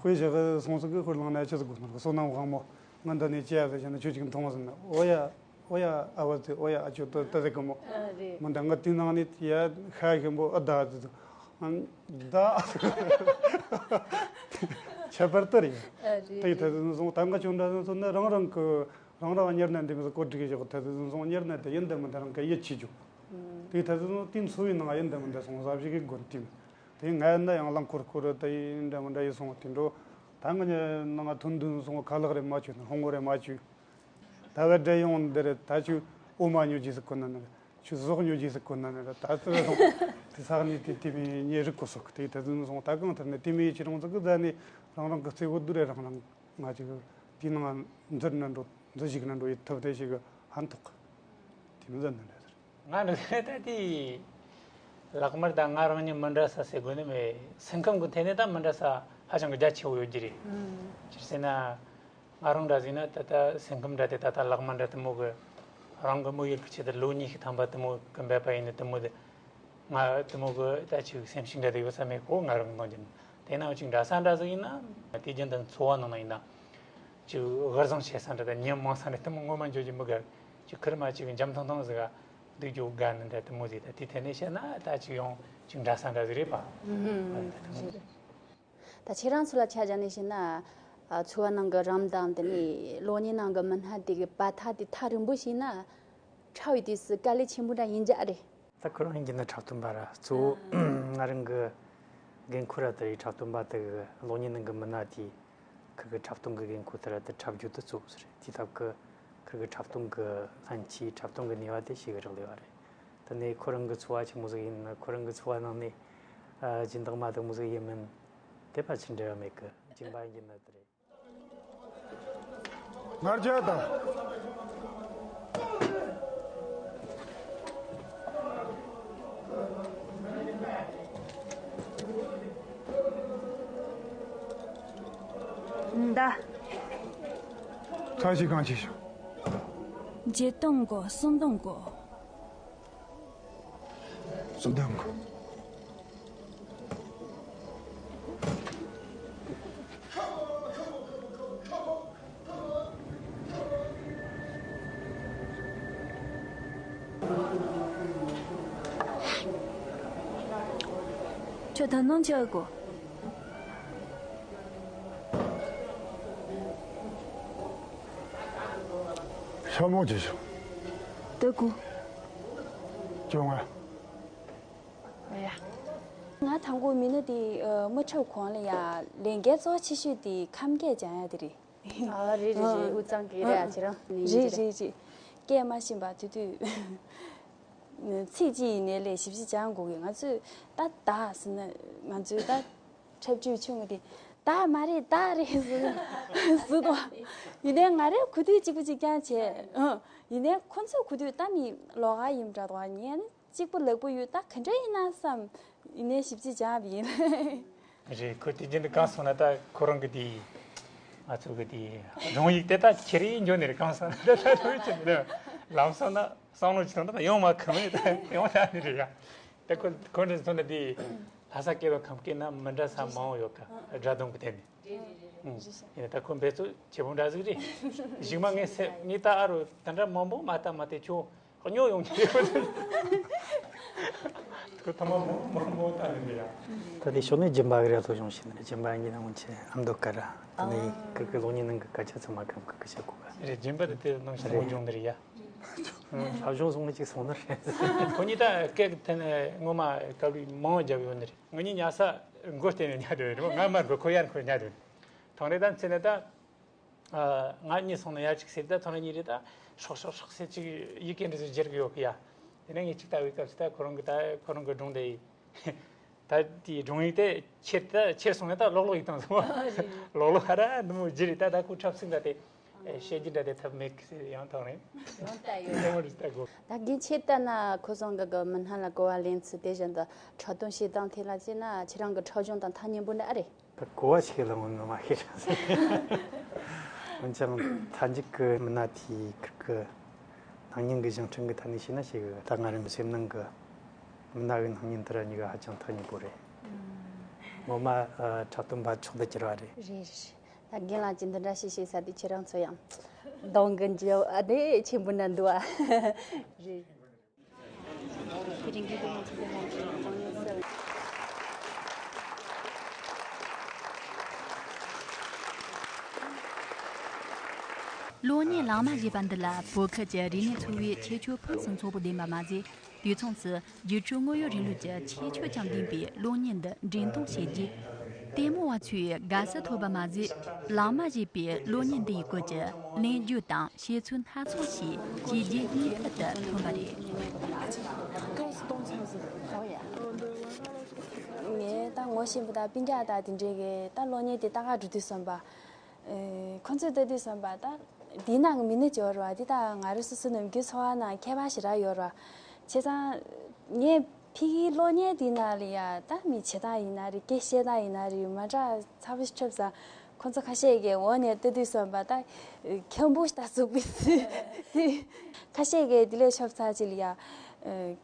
དཔེ་བཞག་གི་སོང་ཙང་གི་ཁོ་ལངས་ན་ཅི་ཟིག་དགོས་ནོ། བསོད་ནམས་དབང་མོ་ང་འདི་ནས་ཅི་ཡ་ཟེར་བྱས་ན་ཁྱོད་ཅིག་མཐོང་བ་ཟིན་ན། ཨོ་ཡ་ཨོ་ཡ་ཨ་བ་ཟེར། ཨོ་ཡ་ཨ་ཅོ་ཏོ་ཏོ་ཟེར་གི་མོ། ཨ་རེད། མོ་འདི་ང་དེའི་ནང་ནས་ཡ་ཤ་ཞིམ་པོ་ཨ་ད་ཟེར། ཨ་ད་ཁྱད་པར་དུ་རེད། ཨ་རེད། དེ་ཡི་ཐད་དུ་སོང་ད་ང་ཆོ་འདྲ་སོང་ན་རང་རང་གི་རང་རང་མྱུར་ན་འདི་མི་ཟིག་གོ་སྒྲིག་བཞག་ཐད་དུ་སོང་མྱུར་ན་དེ་ཡིན་དེ་མིན་དེ་རང་གི་ཡིད་ཆེས་རྒྱུ། དེའི་ཐད་དུ་སོང་དེ་འཚོ་བའི་ནང་ཡིན་དེ་མིན་དེ་སོང་ཟབ་ཞིག་གི་དགོན་དེ་མིན། དེ་ང་ཡིན་ན་ཡང་རླངས་འཁོར་སྐོར་དེ་ཡིན་འདྲ་མི་འདྲ་ཡིན་སོང་དེ་འགྲོ། ད་ང་ནང་ཐོན་དུས་སོང་ཁ་ལག་རེ་མ་བཅུག་ན་ཧོང་གོ་རེ་མ་བཅུག་ད་བས་འདྲ་ཡོང་འདི་རེད། ད་ཆུ་འོ་མ་ཉོ་རྒྱུ་ཟིག་གོ་ན་ནི་རེད། ཆུ་ཟོག་ཉོ་རྒྱུ་ཟིག་གོ་ན་ནི་རེད། ད་ཚོད་སོང་དེ་ས་གནས་དེ་དེ་མི་ཉེ་རིག་གོ་སོག་དེའི་ཐད་དུ་སོང་ད་གང་ཐད་ནས་དེ་མི་ཡི་ཆེ་རུང་ཚོ་གི་རྫ་ནས་རང་རང་གི་རྩེ་བོ་བསྡུར་རེ་རང་རང་ང་ཅིག་དེའི་ནང་འཛུལ་ན་འགྲོ། འཛུལ་ཞིག་ན་འགྲོ་ཡི་ཐབས་དེ་ཞིག་ཧན་ཐོག་དེ་མི་འཛུལ་ན་འདྲ་ཟེར། ང་འདི་ད་དེ་ལག་དམར་དང་ང་རང་གཉིས་མི་འདྲ་ས་ཟེར་དགོས་ནི་མེད། སེམས་ཁམས་ཀྱི་ཐད་ནས་ད་མི་འདྲ་ས་ཧ་ཅང་གི་རྒྱ་ཆེ་བོ་ཡོད་ཀྱི་རེད། ཅིར་ཟེར་ན། ང་རང་འདྲ་ཟིག་ན་ད་ལྟ་སེམས་ཁམས་འདྲ་དེ་ད་ལྟ་ལག་དམར་འདྲ་དེ་མོ་གི་རང་གི་དམིགས་ཡུལ་གྱི་ཆེད་དུ་ལོ་ཉི་ཤུ་ཐམ་པ་དེ་མོ་གི་འབད་པ་ཡིན་ན་དེ་མོ་དེ་ང་དེ་མོ་གི་ད་ཅིག་སེམས་ཤུགས་འདྲ་དེ་ཡོད་ས་མེད་གོ། ང་རང་གི་ནང་གི་དེ་ན་ཅིག་འདྲ་ས་འདྲ་ཟིག་ཡིན་ན་དེ་རྒྱུན་དུ་འཚོ་བ་ནང་ན་ཡིན་ན་ཅིག་གར་བཟང་བྱེད་ས་འདྲ་དང་ཉམས་མང་ས་འདྲ་དེ་མོ་ངོ་མ་འཇོག་རྒྱུ་མི་དགའ། ཅིག་ཁིར་མ་ཅིག་འཇམ་ཐང་ཐང་ཟིག་ག་འདུག་རྒྱུ་དགའ་ནི་འདྲ་དེ་མོ་ཟིག་ད་དེ་ཐད་ནས་བཤད་ན་ད་ཅིག་ཡང་ཅིག་འདྲ་ས་འདྲ་ཟིག་རེད་པ། ཨུམ། ད་ཁྱེད་རང་ཚོ་ལ་ཆ་བཞག་ནས་བཤད་ན། ཨ། འཚོ་བ་ནང་གི་རམ་དང་དེ་ནས་གློག་བརྙན་ནང་གི་མི་སྣ་དེ་གི་བར་ཐག་དེ་ཐག་རིང་པོ་ཞིག་ན་འཁྲབ་པའི་དུས་སུ་དཀའ་ལས་ཆེན་པོ་འདྲ་ཡིན་འཇགས་རེད། ད་ཁོ་རང་ཡིན་གྱི་ན་འཁྲབ་སྟོན་པ་ར་གཙོ་བོ་ང་རང་གི་འགན་ཁུར་ར་དེ་རེད། འཁྲབ་སྟོན་པ་དེ་གི་གློག་བརྙན་ནང་གི་མི་སྣ་དེ་ ཁུར་གི་འཁྲབ་སྟོན་གི་འགན་ཁུར་དེ་ར་དེ་འཁྲབ་རྒྱུ་དེ་གཙོ་བོ་ཟིག་རེད། དེའི་སྟབས་ཀྱིས་ཁུར་གི་འཁྲབ་སྟོན་གི་ལྷན་སྐྱེས་འཁྲབ་སྟོན་གི་ནུས་པ་དེ་ཞེ་གི་རག་ལས་པ་རེད། དེ་ནས་ཁོ་རང་གི་འཚོ་བ་ཆི་མོ་ཟིག་ཡིན་ན། ཁོ་རང་གི་འཚོ་བ་ནང་ནས་ཨ་སྦྱིན་བདག་མ་དེ་མོ་ཟིག་ཡིན་མིན་དེ་ཕལ་ཆེར་འབྲེལ་བ་མེད་གི། སྦྱིན་པ་ཡིན་ན་དེ་རེད། ང་རྒྱལ་དང་། ད། ཚ་ཞིག་གང་ཆེ་ཤོག་འཇིག་སྟོང་གོ་གསུམ་སྟོང་གོ་གསུམ་སྟོང་གོ་ཁྱོད་ད་ནང་ཆ་གོ། ཤ་མོ་ཅི་ཞིག་ད་གོ། ཅོ་ང་། ཨ་ཡ། ང་དང་པོ་མི་སྣ་དེ་མ་འཁྲབ་གོང་ལ་ཡ་ལས་འགན་གཙོ་ཆེ་ཤོས་དེ་ཁམས་སྐད་སྦྱང་ཡ་དེ་རེད། ཨ་རེད་རེད་རེད། དབུས་གཙང་གི་རེད། ཨ་ཁྱེད་རང་ནི་རེད་རེད། རེད་རེད། སྐད་མ་ཤེས་པ་དེ་དུས་ཚིག་གཅིག་ཡིན་ནའི་ལས་ཞིབ་ཅིག་སྦྱང་དགོས་གི། ང་ཚོས་ད་ད་ཟེར་ན་ང་ཚོས་ད་འཁྲབ་ཆུ་ཆུང་ངུ་དེ་ད་མ་རེད་ད་རེད་ཟེར་ཟེར་དོ། ཡིན་ནའི་ང་རེ་གོ་དུས་གཅིག་པུ་གཅིག་རྐྱང་བྱས། ཨ་ཡིན་ནའི་ཁོ་ཚོས་གོ་དུས་ད་མི་ལོགས་ཀ་ཡིན་འདྲ་དོ། ངས་ནི་གཅིག་པུ་ལེགས་པོ་ཡོད་ད་ག་འདྲ་ཡིན་ན་བསམ། ཡིན་ནའི་ཞིབ་ཅིག་སྦྱངས་པ་ཡིན། རེད། ཁོ་དེ་རྒྱུན་དུ་གང་སོང་ན་ད་ཁོ་རང་གི་དེ་ང་ཚོ་གི་དེ་སྒྲུང་ཡིག་དེ་ད་ཁྱེར་ཡིན་འགྱོ་ནི་རེད། གང་སོང་ན་ད་ད་དུང་ཅི་འདི་ལམ་སང་ན་བསམ་བློ་ཅི་ཐོན་ད་ཡོང་མ་ཁོམ་ནི་ད་ཡོང་ད་ནི་རེད་ཡ། ད་ཁོ་ཁོ་འདྲ་སོང་ན་དེ་ལྷ་ས་སྐད་དང་ཁམས་སྐད་ན་མི་འདྲ་ས་མང་བོ་ཡོད་ཀ། སྒྲ་གདངས་གི་ཐད་ནས། རེད་རེད་རེད། ཨུམ། ཡིན་ད་ཁོ་འབད་རྩོལ་ཆེ་བོ་འདྲ་ཟིག་རེད། གཞུག་མ་ངས་སེ་ངས་ད་ཨ་རོ་ད་འདྲ་མང་པོ་མ་ལྟ་མ་ལྟ་ཁྱོད་སྨྱོ་ཡོང་གི་རེད། ཁོ་ཐ་མ་མོ་མོ་མོ་ལྟ་ནི་འདི་ཡ། ད་དེ་ཕྱོགས་ནས་སྦྱིན་པ་གི་ར་ཐོ་ཞུང་ཞིག་ནི་སྦྱིན་པ་ཡིན་ན་འོན་ཆེ་ཨ་མདོ་ཀ་ར་དེ་ནས་ཀི་ཀི་གློག་བརྙན་ནང་གི་སྐད་ཆ་ཚང་མ་ཀབ་ཀི་ཀི་བྱེད་གོ་ག། རེད། སྦྱིན་པ་དེ་དེ་ནང་བཞིན་རེད། མོ་ཡོང་ནི་རེད་ཡ། ཨ་ཞུང་སོང་ནི་ཅིག་སོང་ནི་རེད། ཁོ་གཉིས་ད་སྐད་ཀི་ཐེན་ངོ་མ་ཀབ་ལི་མང་བ་རྒྱབ་ཡོད་ནི་རེད། ང་གཉིས་ཉལ་ས་མགོ་བསྟན་ནས་ཉལ་དོ་རེད། ང་མར་མགོ་ཁོ་ཡར་ཁོ་ཉལ་དོ་རེད། ཐང་རེད། ད་མཚན་ནས་ད་ང་གཉིས་སོང་ན་ཡར་ཅིག་ཟེར། ད་ཐང་རེད་གཉིས་རེད། ད་ཧྲོག་ཧྲོག་ཧྲོག་ཟེར་ཅིག་ཡི་གེ་འདྲ་ཟིག་སྦྱར་གི་ཡོད་གི་ཡ། དེ་ནས་ངས་ཅིག་ལྟ་བའི་སྐབས་སུ་ད་ཁོ་རང་གི་ད་ཁོ་རང་གི་སྒྲུང་དེ་ད་དེའི་སྒྲུང་ཡིག་དེ་ཁྱེར་ད་ཁྱེར་སོང་ནས་ད་ལོག་ལོག་ཡིག་བཏང་སོང་། ལོག་ལོག་ཧ་ར་འདི་མོ་བརྗེ་རེད། ད་ད་ཁོ་འཁྲབ་ཚིག་འདྲ་དེ་བཤད་རྒྱུ་འདྲ་དེ་ཐབས་མེད་གི་ཟེར་ཡང་ཐང་རེད། ཡང་ལྟ་ཡོད། དེ་མོ་རེད་ད་གོ། ད་རྒན་ཁྱེད་ལྟ་ན་ཁོ་ཚང་གི་གི་མི་སྣ་ལ་གོ་བ་ལེན་ཚུལ་དེ་བཞིན་དུ་འཁྲབ་སྟོན་བྱེད་སྟངས་ཐད་ལ་བྱས་ན་ཁྱེད་རང་གི་འཁྲབ་གཞུང་དང་ཐག་ཉེ་པོ་འདྲ་ཨ་རེད། ད་གོ་བ་ཞིག་ལ་ངོ་མ་ཤེས་ར་ཟེར། འོན་ཀྱང་མཐའ་མཇུག་གི་མི་སྣ་དེའི་ཁུར་གི་སྣང་བརྙན་གི་བཞེངས་སྐྲུན་གི་ཐད་ནས་བཤད་ན་ཞིག་ད་ང་རང་གི་སེམས་ནང་གི་མི་སྣ་གི་སྣང་བརྙན་དེ་ར་གཉིས་ཀ་ཧ་ཅང་ཐག་ཉེ་པོ་རེད། ངོ་མ་ཨ་འཁྲབ་སྟོན་པ་མཆོག་ཏུ་གྱུར་བ་རེད། རེད་རེད། ད་རྒན་ལགས་ཀྱིས་འདི་འདྲ་ཞིག་བཤད་ས་དེ་ཁྱེད་རང་ཚོ་ཡང་གདོང་གི་འཇོག་ཨ་དེ་ཆེན་པོ་ན་འདུག་ཨ། རེད། དེ་རིང་གི་དེ་ང་ཚོ་དེ་ང་ཚོ་གཙང་ཡོད་ས་རེད། གློག་བརྙན་ལག་མ་ཞེས་པ་འདི་ལ་བོད་ཁུལ་གྱི་རིག་གནས་འཚོ་བའི་ཁྱད་ཆོས་ཕུན་སུམ་ཚོགས་པོ་ལྡན་པ་མ་ཟད། དུས་མཚུངས་སུ་སྒྱུར་བཅོས་དངོས་ཡོད་རིང་ལུགས་ཀྱི་ཁྱད་ཆོས་ཀྱང་ལྡན་པའི་གློག་བརྙན་འདི་འགྲེམས་སྟོན་བྱས་རྗེས། ལྟད་མོ་བ་ཚོས་དགའ་བསུ་ཐོབ་པ་མ་ཟད། ལག་མ་ཞེས་པའི་གློག་བརྙན་འདི་ཡི་སྐོར་གྱི་ལན་བརྒྱུད་དང་བཤད་ཚུལ་སྣ་ཚོགས་ཤིག་བྱས་རྗེས་སྙིང་ཁུལ་དུ་ཐོན་པ་རེད། ངས་ད་ངོ་ཤེས་པ་དང་སྤུན་ཀྱག་དང་དེ་འདྲས་ཀྱིས་ད་གློག་བརྙན་དེ་ལྟ་ག་འགྲོ་དུས་བསམ་པ། ཨེ། ཁོ་ཚོས་ལྟ་དུས་བསམ་པ་ད་འདིའི་ནང་གི་མི་སྣ་ཅིག་ཡོད་རེད་བ། འདི་ད་ང་རང་སོ་སོའི་ནམ་རྒྱུན་འཚོ་བ་ནང་ཁྱད་པར་ཞེ་དྲག་ཡོད་རེད་བ། བྱས་ཙང་ངས་ཕ་གིའི་གློག་བརྙན་འདིའི་ནང་ལ་ཡ་ད་མི་བྱེད་སྟངས་ཡིན་ན་རེད། སྐད་བཤད་སྟངས་ཡིན་ན་རེད། མ་འདྲ་ཚ་པོ་ཞིག་འཁྲབ་ཙང་ཁོ་ཚོ་ཁ་ཤས་ཀྱིས་འོག་ནས་ལྟ་དུས་བསམ་པ་ད་ཁྱམ་བུ་ཞིག་ད་ཟུག་པའི་ཚུལ། ཁ་ཤས་ཀྱིས་འདི་ལས་ཆབ་ཚ་ཅིག་ལ་ཡ་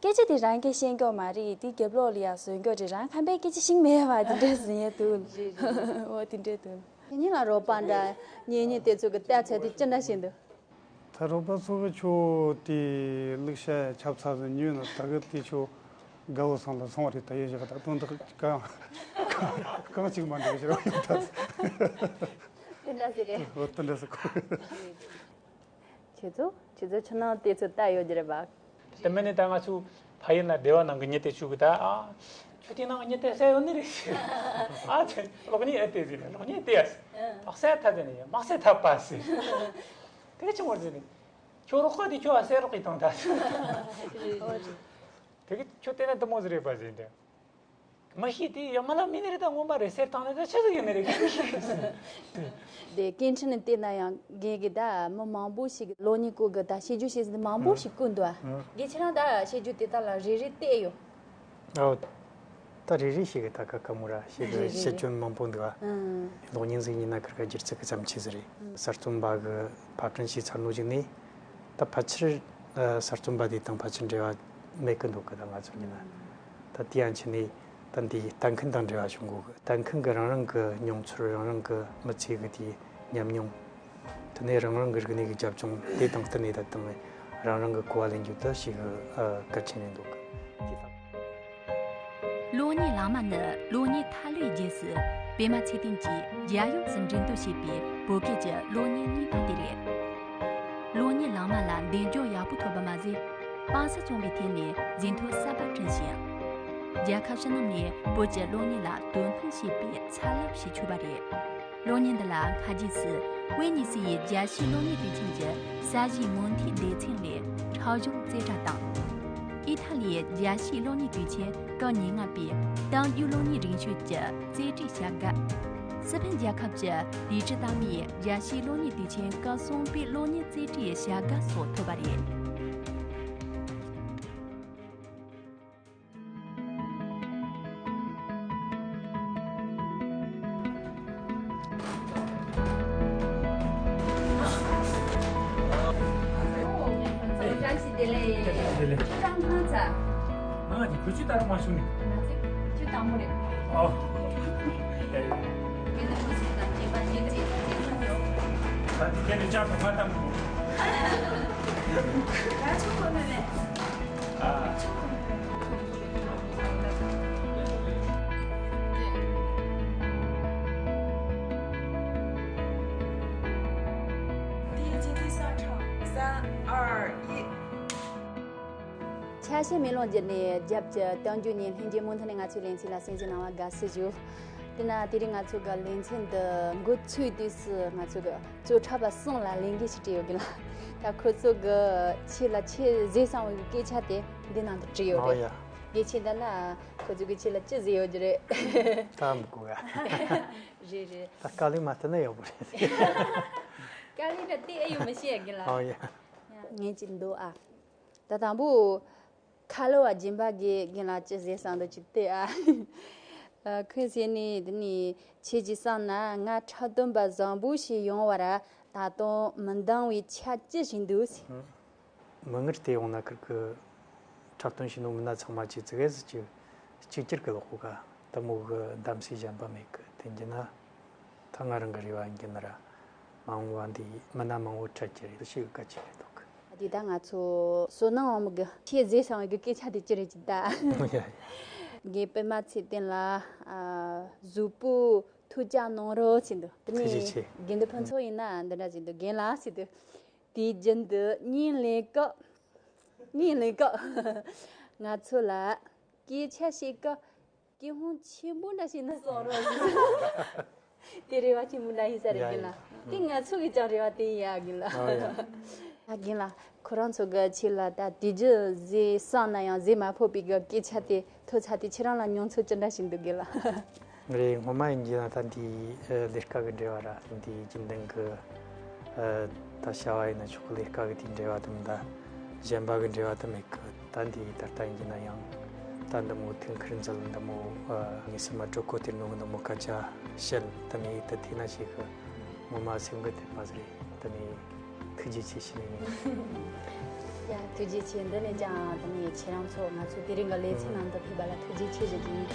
སྐད་ཆ་དེ་རང་སྐད་བཤད་མཁན་མ་རེད། དེ་རྒྱབ་ལོགས་ལ་ཡ་བཟོ་མཁན་རེད། རང་ཁམས་པའི་སྐད་ཆ་ཤེས་མེད་པ་དེ་འདྲ་ཟེར་ཡས་འདུག་འོ་དེ་འདྲ་འདུག་ཁྱེད་གཉིས་ལ་རོགས་པ་འདྲ་གཉེན་ཉེ་དེ་ཚོ་གི་ལྟ་ཚད་དེ་ཅི་འདྲ་ཞིག་འདུག་ད་རོགས་པ་ཚོ་གི་ཁྱོད་དེ་ལུག་ཤ་ཆབ་ཚ་ཟིག་ཉོས་ན་ད་གི་དེ་ཁྱོད་དགའ་བོ་སང་ལ་སོང་བ་རེད། ད་ཡོད་ཞག་ད་དོན་དག་གང་གང་གཅིག་མ་འདུག་ཞེས་རོགས་ཡོད་ད། དེ་འདྲ་ཟེར་རེད། འོ་དེ་འདྲ་ཟེར་གོ། ཁྱེད་ཚོ་ཁྱེད་ཚོ་ཕྱི་ནང་དེ་ཚོ་ལྟ་ཡོད་ཀྱི་རེད་པ། དེ་མིན་ནི་ད་ང་ཚོ་ཕ་ཡུལ་ན་སྡེ་བ་ནང་གི་མྱི་དེ་ཚོ་གི་ད་ཨ། ཁྱོད་དེ་ནང་གི་མྱི་དེ་ཟེར་ཡོད་ནི་རེད་ཟེར། ཨ་ཚེ་གློག་བརྙན་ཨེ་དེ་ཟེར་ནས་གློག་བརྙན་དེ་ཨ་ཟེར། དམག་སའི་ཐབ་དེ་ནས་དམག་སའི་ཐབ་པ་ཟེར། དེ་ག་ཆི་མོ་ཟེར་ནས། ཁྱོད་རོགས་པ་དེ་ཁྱོད་ཨ་སའི་རོགས་ཀྱི་དང་ད་ཟེར། དེ་ག་ཁྱོད་དེ་ན་དུ་མོ་ཟེར་རེད་པ་ཟེར་འདྲ། མི་ཤེས་དེ་ཡང་མ་ལ་མི་ནི་རེད། ད་ངོ་མ་རེད་ཟེར་བཏང་ན་ད་ཆི་ཟིག་ཡོད་ནི་རེད། དེ་སྐད་འཕྲིན་ནས་བལྟས་ན་ཡང་རྒན་གྱི་ད་མི་མང་པོ་ཞིག་གློག་བརྙན་སྐོར་གྱི་ད་བཤད་རྒྱུ་བཤད་ཟིན་མང་པོ་ཞིག་བཀོད་འདུག་ཨ། རྒན་ཁྱེད་རང་ད་བཤད་རྒྱུ་དེ་དག་ལ་རེ་རེ་བལྟས་ཡོད། ཨོ། ད་རེ་རེ་ཞིག་གི་ད་ཀ་ཀ་མོ་ར་ཞིག་གི་རེ་རེ་ཤེས་ཅོན་མང་པོ་འདུག་ཨ། ཨང་། གློག་བརྙན་ཟིག་ཉིན་ན་ཁིར་ཀ་སྒྱུ་རྩལ་གི་བརྩམས་ཆོས་ཟིག་རེད། ཨང་། གསར་རྩོམ་པ་གི་ཕར་སྐྲུན་བྱས་ཚར་ནོ་ཞིག་ནས། ད་ཕལ་ཆེར་ཨ་གསར་རྩོམ་པ་དེ་དང་ཕལ་ཆེར་འབྲེལ་བ་མེད་གི་འདུག་གི། ད་ང་ཚོ་ཉིན་ན་ད་དེ་ཡང་ཆི་ནས་ད་འདི་ལྟ་མཁན་དང་འབྲེལ་བ་བྱུང་གོ་གི། ལྟ་མཁན་གི་རང་རང་གི་མྱོང་ཚོར། རང་རང་གི་མི་ཚེ་གི་དེའི་ཉམས་མྱོང་། དེ་ནས་རང་རང་གི་རིག་གནས་ཀྱི་རྒྱབ་ལྗོངས་དེ་དང་བསྟུན་ནས་ད་དང་རང་རང་གི་གོ་བ་ལེན་རྒྱུ་དེ་ཞིག་གི་ཨ་གལ་ཆེན་རེད་འདུག་གི། དེ་དང་། གློག་བརྙན་གླེང་མ་ནི་གློག་བརྙན་ཐད་ལོའི་རྗེས་སུ་པད་མ་ཚེ་བརྟན་གྱིས་རྒྱལ་ཡོངས་སུ་འགྲན་བསྡུར་བྱས་པའི་བོད་སྐད་ཀྱི་གློག་བརྙན་གཉིས་པ་དེ་རེད། གློག་བརྙན་གླེང་མ་ལ་འདེམས་སྦྱོང་ཡག་པོ་ཐོབ་པ་མ་ཟད། པང་གསར་བཙོང་བའི་ཐད་ནས་ཟིན་ཐོ་གསར་པ་བསྐྲུན་ཞིང་། རྒྱལ་ཁབ་ཕྱི་ནང་ནས་བོད་ཀྱི་གློག་བརྙན་ལ་དོ་སྣང་བྱེད་པའི་ཚ་རླབས་ཤིག་འཕྱུར་བ་རེད། གློག་བརྙན་འདི་ལ་སྔ་རྗེས་སུ་དབུས་ནས་སུ་ཡི་རྒྱལ་སྤྱིའི་གློག་བརྙན་དུས་ཆེན་གྱི་གསར་བརྗེའི་མུ་མཐུད་སྡེ་ཚན་ལས་འཁྲབ་གཞུང་རྩེ་གྲ་དང་། ཨི་ཐ་ལིའི་རྒྱལ་སྤྱིའི་གློག་བརྙན་དུས་ཆེན་སྐབས་ཉེར་ལྔ་པའི་གཏམ་རྒྱུད་གློག་བརྙན་རིང་ཤོས་ཀྱི་རྩེ་གྲའི་བྱ་དགའ། སི་ཕེན་རྒྱལ་ཁབ་ཀྱི་དུས་ཀྲི་ཏ་མིའི་རྒྱལ་སྤྱིའི་གློག་བརྙན་དུས་ཆེན་སྐབས་གསུམ་པའི་གློག་བརྙན་རྩེ་གྲའི་བྱ་དགའ་སོགས་ཐོབ་པ་རེད། བཀྲ་ཤིས་བདེ་ལེགས། བདེ་ལེགས། ཁྱོད་རང་གང་ཚ། ང་གི་བུ་ཆུ་ལྟར་མ་བྱུང་ནས། ང་ཚོ་ཆུ་དང་པོ་རེད། ཨོ། ཁྱེད་ཚོ་ཁོ་ཚོ་དང་སྐྱེས་པ་སྐྱེས་ཚེ་སྐྱེས་ཚེ་ཡོད། ད་དེ་ཁྱེད་ནི་ཅག་དང་ང་དང་པོ། ང་ཆུ་ཁོ་ནས་ནས། ཨ། ཆ་ཤས་མེ་ལོང་བརྒྱུད་ནས་རྒྱབ་ཀྱི་གཏམ་རྒྱུད་ནས་ལྷན་རྒྱས་མུ་མཐུད་ནས་ང་ཚོའི་ལེ་ཚན་ལ་གསན་གཟིགས་གནང་བར་དགའ་བསུ་ཞུ། དེ་ན་དེ་རིང་ང་ཚོ་གི་ལེ་ཚན་འདི་འགོ་ཚུགས་དུས་སུ་ང་ཚོ་གི་གཙོ་འཁྲབ་པ་གསུམ་ལ་ལས་འགན་ཞིག་སྤྲད་ཡོད་གི་ལ། ད་ཁོ་ཚོ་གི་ཆེད་ལ་ཆེས་ཟས་གསང་བའི་སྐད་ཆ་དེ་འདི་ནང་དུ་བྲིས་ཡོད་ཨོ་རེད། ཡ། ཡིད་ཆེས་འདི་ན་ཁོ་ཚོ་གི་ཆེད་ལ་ཅི་ཟེར་ཡོད་རྒྱུ་རེད། ད་མི་གོ་ག་རེད་རེད། ད་དཀའ་ལས་མ་བསྟན་ན་ཡག་པོ་རེད། དཀའ་ལས་ད་དེ་ཨེ་ཡོད་མི་ཤེས་ཡ་གི་ལ། ཨོ་ཡ། ངས་ཅི་འདུག་ཨ། ད་དང་པོ། ཁ་ལོ་བ་སྦྱིན་པ་གི་རྒན་ལགས་ཅི་ཟེར་བསམ་འདུག་ཅི་ལྟོས་ཨ། ཨ། ཁོས་ཟེར་ནས་འདི་ནས་ཁྱེད་ཀྱིས་བསམ་ན་ང་འཁྲབ་སྟོན་པ་བཟང་པོ་ཞིག་ཡོང་བར་ད་དུང་མི་འདང་བའི་ཆ་ཅི་ཞིག་འདུག་ཟེར། མིག་སྔར་བལྟས་ཡོང་ན་ཁིར་གི་འཁྲབ་སྟོན་བྱས་ནོ་མི་སྣ་ཚང་མ་ཅི་ཙི་གེ་ཟིག་ཅིག་གཅིག་གྱུར་གི་ལོག་གོ་ག་ད་མོ་གི་གདམ་གསེས་གཞན་པ་མེད་གི། དེ་འགྱུར་ན་ད་ང་རང་གི་རེ་བ་ཡིན་གྱི་ན་ར་མ་འོངས་པ་འདི་མི་སྣ་མང་བོ་འཁྲབ་ཀྱི་རེད་ཞེས་གི་གལ་ཆེ་རེད་འདུག་གི། འདི་ད་ང་ཚོ་བསོད་ནམས་དབང་མོ་གི་ཆེས་ཟས་གསང་བའི་གི་སྐད་ཆ་དེ་ཅི་རེད་ཅི་ད། ཡ་ཡ། རྒན་པད་མ་ཚེ་བརྟན་ལ་ཨ་གཟུགས་པོ་ཐུགས་ཅག་གནང་རོགས་ཟེར་འདུག་དེ་ཐུགས་རྗེ་ནས་ཆེ། དགེ་འདུན་ཕུན་ཚོགས་ཡིན་ན་འདི་འདྲ་ཟེར་འདུག་རྒན་ལགས་ཟེར་འདུག་དེའི་རྒྱུན་དུ་བརྙན་ལེན་སྐབས། བརྙན་ལེན་སྐབས། ང་ཚོ་ལ་སྐད་ཆ་བཤད་སྐབས། སྐད་ཧོན་ཆེན་པོ་འདྲ་ཞིག་ན་གསུང་རོགས་ཞུ། དེ་རེ་བ་ཆེན་པོ་འདྲ་ཡིན་ས་རེད་ཡ་རྒན་ལགས། ཡ། དེ་ང་ཚོ་གི་ཀྱང་རེ་བ་དེ་ཡིན་ཡ་རྒན་ལགས། ཨ་ཡ། ཨ་རྒན་ལགས། ཁོ་རང་ཚོ་གི་ཆེད་ལ་ད་དུས་རྒྱུན་ཟས་བསམ་ན་ཡང་ཟས་མ་ཕོད་པའི་གི་སྐད་ཆ་དེ་ཐོས་ཚར་དུས་ཁྱེད་རང་ལ་མྱོང་ཚོར་ཅི་འདྲ་ཞིག་འདུག་རྒན་ལགས། རེད། སྔོན་མ་ཡིན་གྱི་ན་ད་འདི་ཨ་ལས་ཀ་གི་འབྲེལ་བ་ར་འདི་རྒྱུན་ལྡན་གི་ཨ་ད་བྱ་བ་ཡིན་ན་ཆོག་གི། ལས་ཀ་གི་དེའི་འབྲེལ་བ་དང་ད་གཞན་པ་གི་འབྲེལ་བ་དེ་མེད་གི། ད་འདི་ད་ལྟ་ཡིན་གྱི་ན་ཡང་ད་འདི་མོ་ཐུན་ཁུར་འཛུལ་འདི་མོ་ཨ་ངེས་སེམས་མ་དྲོ་ཁོ་དེར་ནོ་འདི་མོ་སྐད་ཆ་བཤད་དེ་ནས་ད་དེ་ན་ཞིག་གི་ངོ་མ་སེམས་གི་དེ་པ་ཟེར་དེ་ནས། ཐུགས་རྗེ་ཆེ་ཞུ་ནི་ཡིན། ཡ་ཐུགས་རྗེ་ཆེ། འདི་ནས་ཀྱང་དེ་ནས་ཁྱེད་རང་ཚོ་ང་ཚོ་དེ་རིང་གི་ལེ་ཚན་ནང་དུ་ཕེབས་པ་ལ་ཐུགས་རྗེ་ཆེ་ཞུ་རྒྱུ་ཡིན།